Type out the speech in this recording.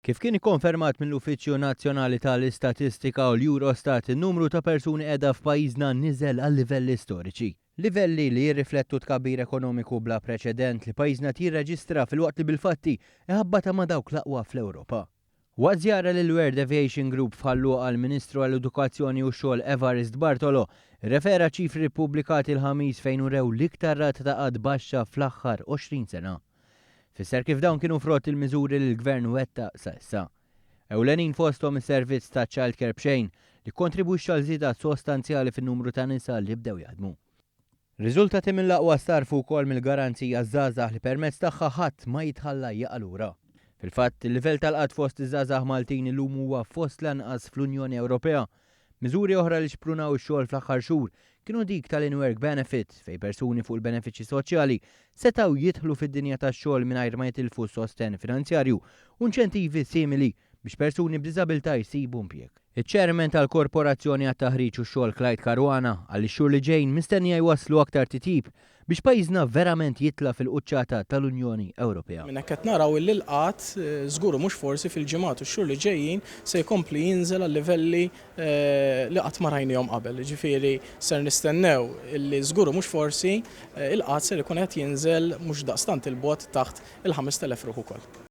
Kif kien ikkonfermat mill-Uffiċċju Nazzjonali tal-Istatistika u l-Eurostat, in-numru ta' persuni qiegħda f'pajjiżna niżel għal livelli storiċi. Livelli li jirriflettu tkabbir ekonomiku bla preċedent li pajjiżna qed jirreġistra filwaqt li bil-fatti iħabbatha ma' dawk l-aqwa fl-Ewropa. Waqt żjara lill-World Aviation Group f'Ħal Luqa l-Ministru għall-Edukazzjoni u x-Xogħol Evarist Bartolo rrefera ċifri ppubblikati l-Ħamis fejn urew l-iktar rata ta' qgħad baxxa fl-aħħar 20 sena. Fisser kif dawn kienu frott il-miżuri li l-Gvern wettaq sa issa. Ewlenin fosthom is-servizz ta' childcare b'xejn li kkontribwixxa għal żieda sostanzjali fin-numru ta' nisa li bdew jaħdmu. Riżultati mill-aqwa ssarrfu wkoll mill-Garanzija Żgħażagħ li permezz tagħha ħadd ma jitħalla jaqa' lura. Fil-fatt, il-livell tal-qgħad fost iż-żgħażagħ Maltin illum huwa fost l-anqas fl-Unjoni Ewropea. Miżuri oħra li xprunaw ix-xogħol fl-aħħar xhur kienu dik tal-in-work benefit fejn persuni fuq il-benefiċċji soċjali setgħu jidħlu fid-dinja tax-xogħol mingħajr ma jitilfu s-sostenn finanzjarju u inċentivi simili biex persuni b'diżabilità jsibu impjieg. Iċ-Chairman tal-Korporazzjoni għat-Taħriġ u x-Xogħol Clyde Caruana qal li x-xhur li ġejjin mistennija jwasslu aktar titjib biex pajjiżna verament jitla' fil-quċċata tal-Unjoni Ewropea. Minn hekk qed naraw illi l-qgħad, żgur u mhux forsi, fil-ġimgħat u x-xhur li ġejjin se jkompli jinżel għal livelli li qatt ma rajnihom qabel. Jiġifieri ser nistennew illi żgur u mhux forsi, il-qgħad ser ikun qed jinżel mhux daqstant 'il bogħod taħt il-5,000 ruħ ukoll.